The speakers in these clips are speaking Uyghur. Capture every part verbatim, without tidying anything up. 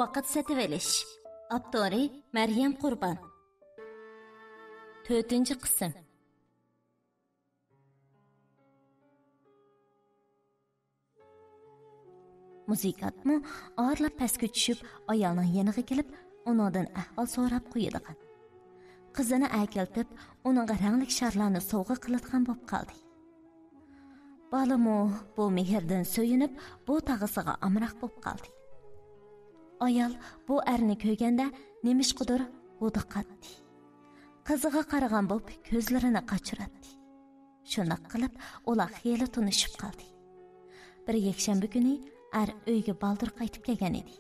ۋاقىت سېتىۋېلىش. ئاپتورى مەريەم قۇربان. تۆتىنچى قىسىم. مۇزىكانتمۇ ئارىلاپ پەسكە چۈشۈپ، ئايالنىڭ يېنىغا كېلىپ، ئۇنىڭدىن ئەھۋال سوراپ قويىدىغان. قىزىنى ئەكەلتىپ، ئۇنىڭغا رەڭلىك شارلارنى سوۋغا قىلىدىغان بولۇپ قالدى. بالىمۇ بۇ مېھىردىن سۆيۈنۈپ، بۇ تاغىسىغا ئامراق بولۇپ قالدى. ئايال بۇ ئەرنى كۆرگەندە نېمىشقىدۇر ھودۇقاتتى. قىزىغا قارىغان بولۇپ كۆزلىرىنى قاچۇراتتى. شۇنداق قىلىپ ئۇلار خېلى تونۇشۇپ قالدى. بىر يەكشەنبە كۈنى ئەر ئۆيگە بالدۇر قايتىپ كەلگەن ئىدى.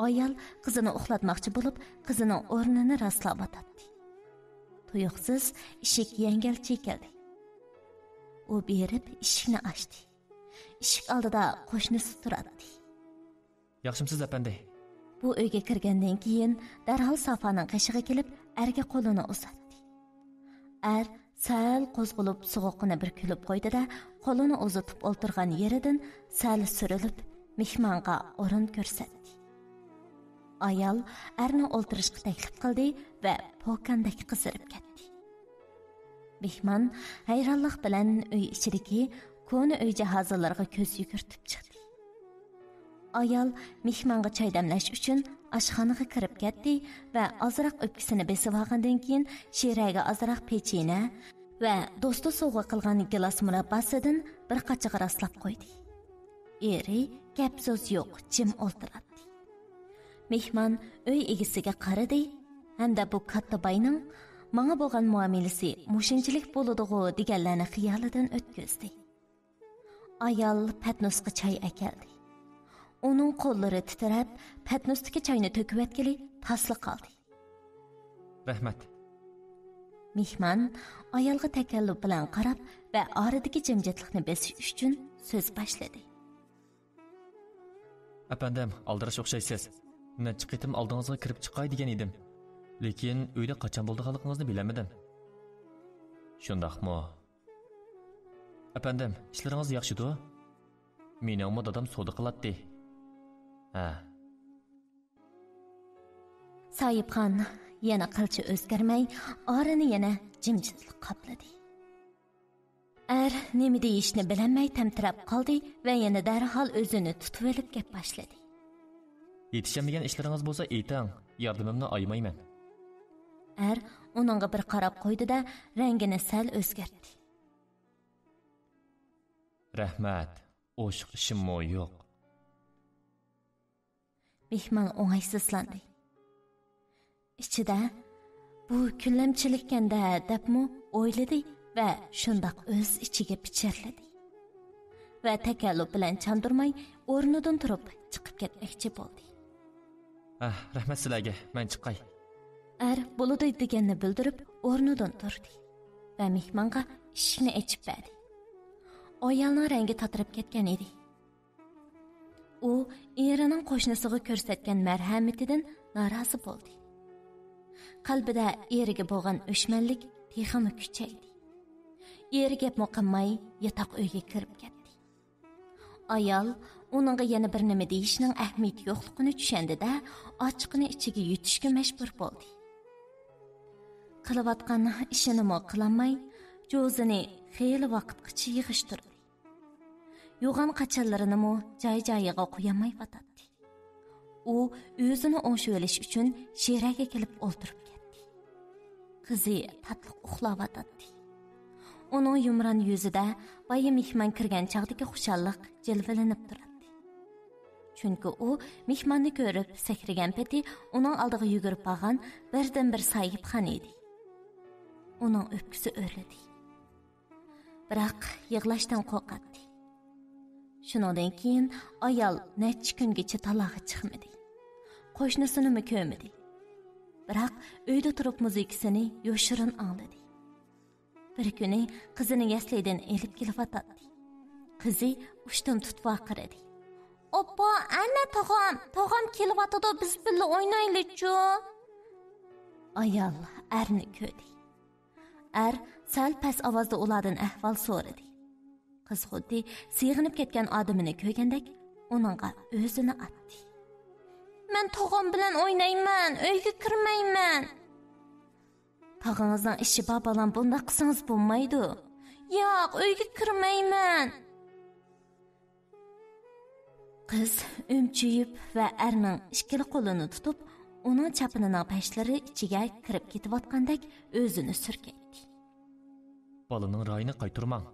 ئايال قىزىنى ئۇخلاتماقچى بولۇپ، قىزىنىڭ ئورنىنى راسلاۋاتاتتى. تۇيۇقسىز ئىشىك يەڭگەل چېكىلدى. ئۇ بېرىپ ئىشىكنى ئاچتى. ئىشىك ئالدىدا قوشنىسى تۇراتتى. ياخشىمسىز، ئەپەندى؟ بۇ ئۆيگە كىرگەندىن كېيىن دەرھال سافانىڭ قېشىغا كېلىپ، ئەرگە قولىنى ئۇزاتتى. ئەر سەل قوزغىلىپ، سوغۇقىنى بىر كۈلۈپ قويدى-دە، قولىنى ئۇزىتىپ ئولتۇرغان يېرىدىن سەل سۈرۈلۈپ، مېھمانغا ئورۇن كۆرسەتتى. ئايال ئەرنى ئولتۇرۇشقا تەكلىپ قىلدى ۋە پوكاندەك قىزىرىپ كەتتى. مېھمان ھەيرانلىق بىلەن ئۆي ئىچىدىكى كونا ئۆي جاھازلىرىغا كۆز يۈگۈرتۈپ چىقتى. ئايال مېھمانغا چاي دەملەش ئۈچۈن ئاشخانىغا كىرىپ كەتتى ۋە ئازراق ئۆپكىسىنى بېسىۋالغاندىن كېيىن، شىرەگە ئازراق پېچىنە ۋە دوستى سوۋغا قىلغان گىلاس مۇرابباسىدىن بىر قاچىغا راسلاپ قويدى. ئېرى گەپ-سۆز يوق، جىم ئولتۇراتتى. مېھمان ئۆي ئىگىسىگە قارىدى ھەمدە بۇ كاتتا باينىڭ ماڭا بولغان مۇئامىلىسى مۇشۇنچىلىك بولىدىغۇ دېگەنلەرنى خىيالىدىن ئۆتكۈزدى. ئايال پەتنۇسقا چاي ئەكەلدى. ئۇنىڭ قوللىرى تىترەپ، پەتنۇستىكى چاينى تۆكۈۋەتكىلى تاسلا قالدى. رەھمەت. مېھمان ئايالغا تەكەللۇپ بىلەن قاراپ ۋە ئارىدىكى جىمجىتلىقنى بېسىش ئۈچۈن سۆز باشلىدى. ئەپەندىم، ئالدىراش ئوخشايسىز. نەچچە قېتىم ئالدىڭىزغا كىرىپ چىقاي دېگەن ئىدىم. لېكىن ئۆيدە قاچان بولىدىغانلىقىڭىزنى بىلەلمىدىم. شۇنداقمۇ؟ ئەپەندىم، ئىشلىرىڭىز ياخشىدۇ؟ مېنىڭمۇ دادام سودا قىلاتتى. ھە. ساھىبخان يەنە قىلچە ئۆزگەرمەي، ئارىنى يەنە جىمجىتلىق قاپلىدى. ئەر نېمە دېيىشنى بىلەلمەي تەمتىرەپ قالدى ۋە يەنە دەرھال ئۆزىنى تۇتۇۋېلىپ گەپ باشلىدى. يېتىشەلمىگەن ئىشلىرىڭىز بولسا ئېيتىڭ، ياردىمىمنى ئايىمايمەن. ئەر ئۇنىڭغا بىر قاراپ قويدى-دە، رەڭگىنى سەل ئۆزگەرتتى. رەھمەت، ئوشۇق ئىشىممۇ يوق. مېھمان ئوڭايسىزلاندى. ئىچىدە، «بۇ كۈنلەمچىلىككەن-دە» دەپمۇ ئويلىدى ۋە شۇنداق ئۆز ئىچىگە پىچىرلىدى. ۋە تەكەللۇپ بىلەن چاندۇرماي ئورنىدىن تۇرۇپ چىقىپ كەتمەكچى بولدى. ئەھ، رەھمەت سىلەرگە، مەن چىقاي. ئەر بولىدۇ دېگەننى بىلدۈرۈپ ئورنىدىن تۇردى ۋە مېھمانغا ئىشىكنى ئېچىپ بەردى. ئايالنىڭ رەڭگى تاتىرىپ كەتكەن ئىدى. ئۇ ئېرىنىڭ قوشنىسىغا كۆرسەتكەن مەرھەمىتىدىن نارازى بولدى. قەلبىدە ئېرىگە بولغان ئۆچمەنلىك تېخىمۇ كۈچەيدى. ئېرى گەپمۇ قىلماي ياتاق ئۆيگە كىرىپ كەتتى. ئايال ئۇنىڭغا يەنە بىر نېمە دېيىشنىڭ ئەھمىيىتى يوقلۇقىنى چۈشەندى-دە، ئاچچىقىنى ئىچىگە يۇتۇشقا مەجبۇر بولدى. قىلىۋاتقان ئىشىنىمۇ قىلالماي، جوزىنى خېلى ۋاقىتقىچە يىغىشتۇردى. يوغان قاچانلىرىنىمۇ جاي-جايىغا قويالمايۋاتاتتى. ئۇ ئۆزىنى ئوڭشىۋېلىش ئۈچۈن شىرەگە كېلىپ ئولتۇرۇپ كەتتى. قىزى تاتلىق ئۇخلاۋاتاتتى. ئۇنىڭ يۇمران يۈزىدە بايا مېھمان كىرگەن چاغدىكى خۇشاللىق جىلۋىلىنىپ تۇراتتى. چۈنكى ئۇ مېھماننى كۆرۈپ سەكرىگەن پېتى ئۇنىڭ ئالدىغا يۈگۈرۈپ بارغان بىردىنبىر ساھىبخان ئىدى. ئۇنىڭ ئۆپكىسى ئۆرلىدى. بىراق يىغلاشتىن قورقاتتى. شۇنىڭدىن كېيىن ئايال نەچچە كۈنگىچە تالاغا چىقمىدى. قوشنىسىنىمۇ كۆرمىدى. بىراق ئۆيدە تۇرۇپ مۇزىكىسىنى يوشۇرۇن ئاڭلىدى. بىر كۈنى قىزىنى يەسلىدىن ئېلىپ كېلىۋاتاتتى. قىزى ئۇشتۇمتۇت ۋارقىرىدى. «ئاپا، ئەنە تاغام، تاغام كېلىۋاتىدۇ، بىز بىللە ئوينايلىچۇ!» ئايال ئەرنى كۆردى. ئەر سەل پەس ئاۋازدا ئۇلاردىن ئەھۋال سورىدى. قىز خۇددى سېغىنىپ كەتكەن ئادىمىنى كۆرگەندەك ئۇنىڭغا ئۆزىنى ئاتتى. مەن تاغام بىلەن ئوينايمەن، ئۆيگە كىرمەيمەن. تاغىڭىزنىڭ ئىشى بار، بالام، بۇنداق قىلسىڭىز بولمايدۇ. ياق، ئۆيگە كىرمەيمەن. قىز ئۈمچۈيۈپ ۋە ئەرنىڭ ئىككىلا قولىنى تۇتۇپ، ئۇنىڭ چاپىنىنىڭ پەشلىرى ئىچىگە كىرىپ كېتىۋاتقاندەك ئۆزىنى سۈركەيتتى. بالىنىڭ رايىنى قايتۇرماڭ.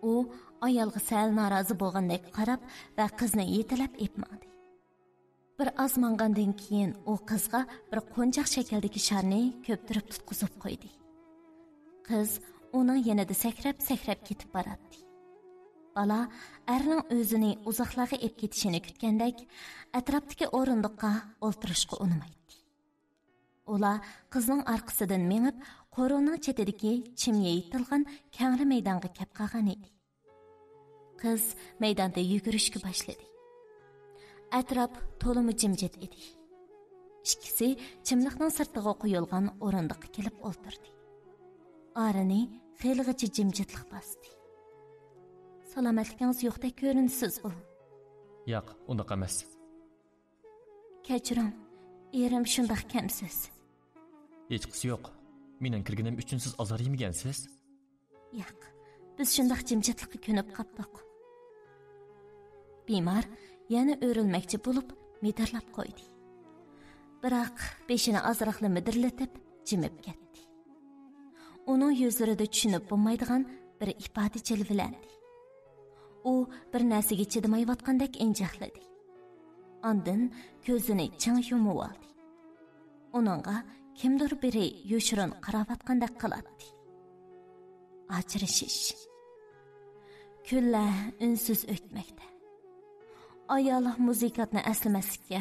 ئۇ ئايالغا سەل نارازى بولغاندەك قاراپ ۋە قىزنى يېتىلەپ ئېلىپ ماڭدى. بىر ئاز ماڭغاندىن كېيىن ئۇ قىزغا بىر قونچاق شەكلىدىكى شارنى كۆپتۈرۈپ تۇتقۇزۇپ قويدى. قىز ئۇنىڭ يېنىدا سەكرەپ-سەكرەپ كېتىپ باراتتى. بالا ئەرنىڭ ئۆزىنى ئۇزاقلارغا ئېلىپ كېتىشىنى كۈتكەندەك، ئەتراپتىكى ئورۇندۇققا ئولتۇرۇشقا ئۇنىمايتتى. ئۇلار قىزنىڭ ئارقىسىدىن مېڭىپ، قورۇنىڭ چېتىدىكى چىم يېيىتىلغان كەڭرى مەيدانغا كەپ قالغان ئىدى. قىز مەيداندا يۈگۈرۈشكە باشلىدى. ئەتراپ تولىمۇ جىمجىت ئىدى. ئىككىسى چىملىقنىڭ سىرتىغا قويۇلغان ئورۇندۇققا كېلىپ ئولتۇردى. ئارىنى خېلىغىچە جىمجىتلىق باستى. سالامەتلىكىڭىز يوقتەك كۆرۈنىسىزغۇ؟ ياق، ئۇنداق ئەمەس. كەچۈرۈڭ، ئېرىم شۇنداق كەمسىز. ھېچقىسى يوق. مېنىڭ كىرگىنىم ئۈچۈن سىز ئازار يېمىگەنسىز؟ ياق، بىز شۇنداق جىمجىتلىققا كۆنۈپ قاپتۇق. بىمار يەنە ئۆرۈلمەكچى بولۇپ مىدىرلاپ قويدى. بىراق بېشىنى ئازراقلا مىدىرلىتىپ جىمىپ كەتتى. ئۇنىڭ يۈزلىرىدە چۈشىنىپ بولمايدىغان بىر ئىپادە جىلۋىلەندى. ئۇ بىر نەرسىگە چىدىمايۋاتقاندەك ئىنجىقلىدى. ئاندىن كۆزىنى چىڭ يۇمۇۋالدى. ئۇنىڭغا كىمدۇر بىرى يوشۇرۇن قاراۋاتقاندەك قىلاتتى. ئاجرىشىش. كۈنلەر ئۈنسىز ئۆتمەكتە. ئايال مۇزىكاتنى ئەسلىمەسلىككە،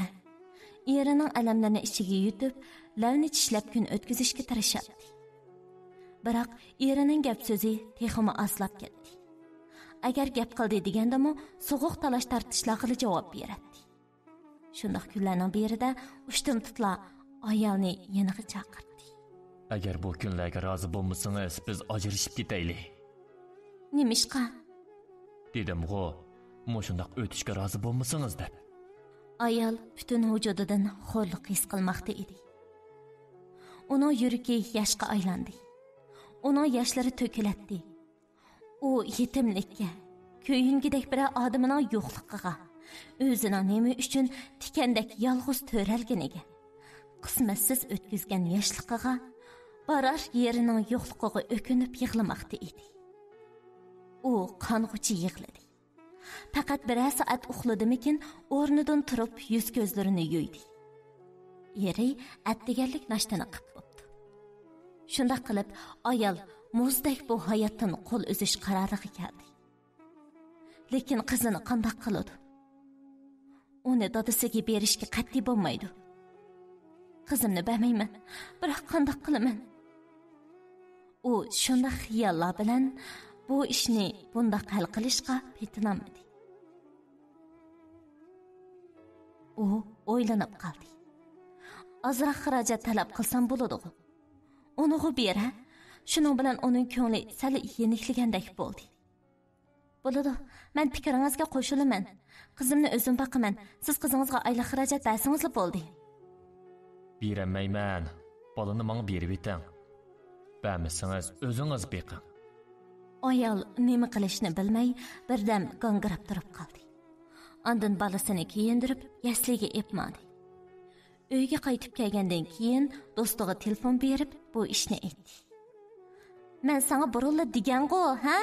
ئېرىنىڭ ئەلەملىرىنى ئىچىگە يۇتۇپ، لەۋنى چىشلەپ كۈن ئۆتكۈزۈشكە تىرىشاتتى. بىراق ئېرىنىڭ گەپ سۆزى تېخىمۇ ئازلاپ كەتتى. ئەگەر گەپ قىلدى دېگەندىمۇ سوغۇق تالاش-تارتىشلارغىلا جاۋاب بېرەتتى. شۇنداق كۈنلەرنىڭ بىرىدە ئۇشتۇمتۇتلا ئايالنى يېنىغا چاقىردى. ئەگەر بۇ كۈنلەرگە رازى بولمىسىڭىز، بىز ئاجرىشىپ كېتەيلى. نېمىشقا؟ دېدىمغۇ، مۇشۇنداق ئۆتۈشكە رازى بولمىسىڭىز دەپ. ئايال پۈتۈن ۋۇجۇدىدىن خورلۇق ھېس قىلماقتا ئىدى. ئۇنىڭ يۈرىكى ياشقا ئايلاندى. ئۇنىڭ ياشلىرى تۆكۈلەتتى. ئۇ يېتىملىككە، كۆيۈنگۈدەك بىرەر ئادىمىنىڭ يوقلۇقىغا، ئۆزىنىڭ نېمە ئۈچۈن تىكەندەك يالغۇز تۆرەلگىنىگە، قىسمەتسىز ئۆتكۈزگەن ياشلىقىغا، بارار يېرىنىڭ يوقلۇقىغا ئۆكۈنۈپ يىغلىماقتا ئىدى. ئۇ قانغۇچە يىغلىدى. پەقەت بىرەر سائەت ئۇخلىدىمىكىن، ئورنىدىن تۇرۇپ يۈز-كۆزلىرىنى يۇيدى. ئېرى ئەتىگەنلىك ناشتىنى قىپ بوپتۇ. شۇنداق قىلىپ ئايال مۇزدەك بۇ ھاياتتىن قول ئۈزۈش قارارىغا كەلدى. لېكىن قىزىنى قانداق قىلىدۇ؟ ئۇنى دادىسىگە بېرىشكە قەتئىي بولمايدۇ. قىزىمنى بەرمەيمەن، بىراق قانداق قىلىمەن؟ ئۇ شۇنداق خىياللار بىلەن بۇ ئىشنى بۇنداق ھەل قىلىشقا پېتىنالمىدى. ئۇ ئويلىنىپ قالدى. ئازراق خىراجەت تەلەپ قىلسام بولىدىغۇ؟ ئۇنىغۇ بېرە. شۇنىڭ بىلەن ئۇنىڭ كۆڭلى سەل يېنىكلىگەندەك بولدى. بولىدۇ، مەن پىكرىڭىزگە قوشۇلىمەن. قىزىمنى ئۆزۈم باقىمەن. سىز قىزىڭىزغا ئايلىق خىراجەت بەرسىڭىزلا بولدى. بېرەلمەيمەن. بالىنى ماڭا بېرىۋېتىڭ. بەرمىسىڭىز ئۆزىڭىز بېقىڭ. ئايال نېمە قىلىشنى بىلمەي بىردەم گاڭگىراپ تۇرۇپ قالدى. ئاندىن بالىسىنى كىيىندۈرۈپ يەسلىگە ئېلىپ ماڭدى. ئۆيگە قايتىپ كەلگەندىن كېيىن دوستىغا تېلېفون بېرىپ بۇ ئىشنى ئېيتتى. مەن ساڭا بۇرۇنلا دېگەنغۇ، ھە؟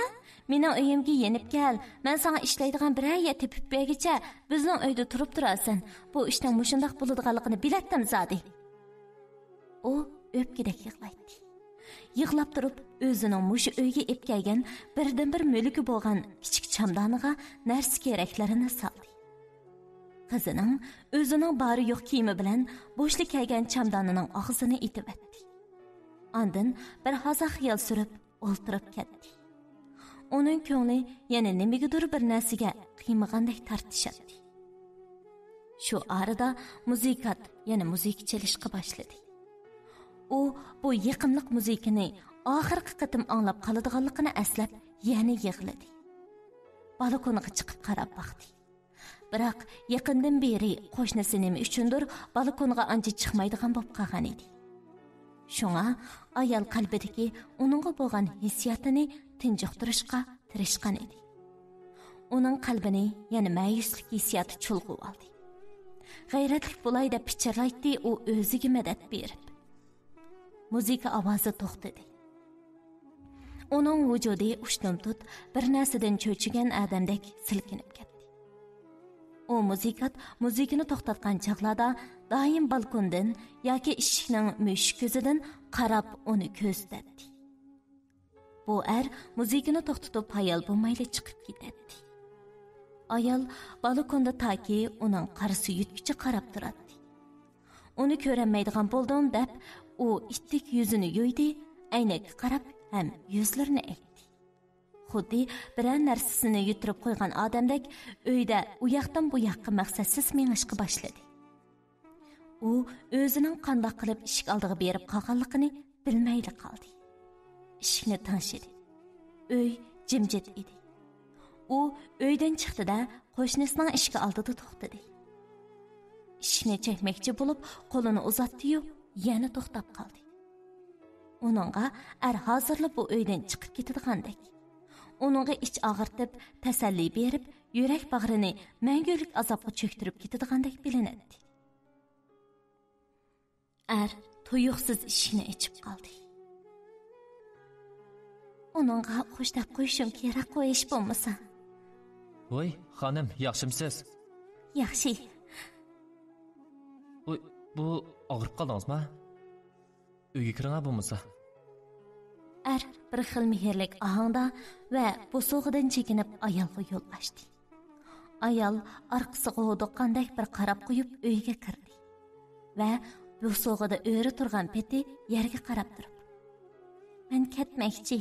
مېنىڭ ئۆيۈمگە يېنىپ كەل، مەن ساڭا ئىشلەيدىغان بىرەر يەر تېپىپ بەرگۈچە بىزنىڭ ئۆيدە تۇرۇپ تۇرارسەن. بۇ ئىشنىڭ مۇشۇنداق بولىدىغانلىقىنى بىلەتتىم زادى. ئۇ ئۆپكىدەك يىغلايتتى. يىغلاپ تۇرۇپ ئۆزىنىڭ مۇشۇ ئۆيگە ئېلىپ كەلگەن بىردىنبىر مۈلكى بولغان كىچىك چامدانىغا نەرسە-كېرەكلىرىنى سالدى. قىزىنىڭ ئۆزىنىڭ بارى يوق كىيىمى بىلەن بوشلا كەلگەن چامدانىنىڭ ئاغزىنى ئېتىۋەتتى. ئاندىن بىر ھازا خىيال سۈرۈپ ئولتۇرۇپ كەتتى. ئۇنىڭ كۆڭلى يەنە نېمىگىدۇر بىر نەرسىگە قىيمىغاندەك تارتىشاتتى. شۇ ئارىدا مۇزىكانت يەنە مۇزىكا چېلىشقا باشلىدى. ئۇ بۇ يېقىملىق مۇزىكىنى ئاخىرقى قېتىم ئاڭلاپ قالىدىغانلىقىنى ئەسلەپ يەنە يىغلىدى. بالكونغا چىقىپ قاراپ باقتى. بىراق يېقىندىن بېرى قوشنىسى نېمە ئۈچۈندۇر بالكونغا ئانچە چىقمايدىغان بولۇپ قالغان ئىدى. شۇڭا ئايال قەلبىدىكى ئۇنىڭغا بولغان ھېسسىياتىنى تىنچىقتۇرۇشقا تىرىشقان ئىدى. ئۇنىڭ قەلبىنى يەنە مەيۈسلۈك ھېسسىياتى چۇلغىۋالدى. غەيرەتلىك بولاي دەپ پىچىرلايتتى ئۇ ئۆزىگە مەدەت بېرىپ. مۇزىكا ئاۋازى توختىدى. ئۇنىڭ ۋۇجۇدى ئۇشتۇمتۇت بىر نەرسىدىن چۆچۈگەن ئادەمدەك سىلكىنىپ كەتتى. ئۇ مۇزىكانت مۇزىكىنى توختاتقان چاغلاردا دائىم بالكوندىن ياكى ئىشىكنىڭ مۈشۈك كۆزىدىن قاراپ ئۇنى كۆزىتەتتى. بۇ ئەر مۇزىكىنى توختىتىپ ھايال بولمايلا چىقىپ كېتەتتى. ئايال بالكوندا تاكى ئۇنىڭ قارىسى يۈتكۈچە قاراپ تۇراتتى. ئۇنى كۆرەلمەيدىغان بولدۇم دەپ، ئۇ ئىتتىك يۈزىنى يۇيدى، ئەينەككە قاراپ ھەم يۈزلىرىنى ئەگدى. خۇددى بىرەر نەرسىسىنى يۈتتۈرۈپ قويغان ئادەمدەك ئۆيدە ئۇ ياقتىن بۇ ياققا مەقسەتسىز مېڭىشقا باشلىدى. ئۇ ئۆزىنىڭ قانداق قىلىپ ئىشىك ئالدىغا بېرىپ قالغانلىقىنى بىلمەيلا قالدى. ئىشىكنى تىڭشىدى. ئۆي جىمجىت ئىدى. ئۇ ئۆيدىن چىقتى-دە، قوشنىسىنىڭ ئىشىكى ئالدىدا توختىدى. ئىشىكنى چەكمەكچى بولۇپ، قولىنى ئۇزاتتى-يۇ، يەنە توختاپ قالدى. ئۇنىڭغا ئەر ھازىرلا بۇ ئۆيدىن چىقىپ كېتىدىغاندەك، ئۇنىڭغا ئىچ ئاغرىتىپ، تەسەللى بېرىپ، يۈرەك باغرىنى مەڭگۈلۈك ئازابقا چۆكتۈرۈپ كېتىدىغاندەك بىلىنەتتى. ئەر تۇيۇقسىز ئىشىكنى ئېچىپ قالدى. ئۇنىڭغا خوش دەپ قويۇشۇم كېرەك، قويۇش بولمىسا. ۋاي، خانىم، ياخشىمسىز؟ ياخشى. ۋاي، بۇ ئاغرىپ قالدىڭىزما؟ ئۆيگە كىرىڭە بولمىسا. ئەر بىر خىل مېھىرلىك ئاھاڭدا ۋە بوسۇغىدىن چېكىنىپ ئايالغا يول ئاچتى. ئايال ئارقىسىغا ھودۇققاندەك بىر قاراپ قويۇپ ئۆيگە كىردى ۋە بوسۇغىدا ئۆرە تۇرغان پېتى يەرگە قاراپ تۇرۇپ، مەن كەتمەكچى.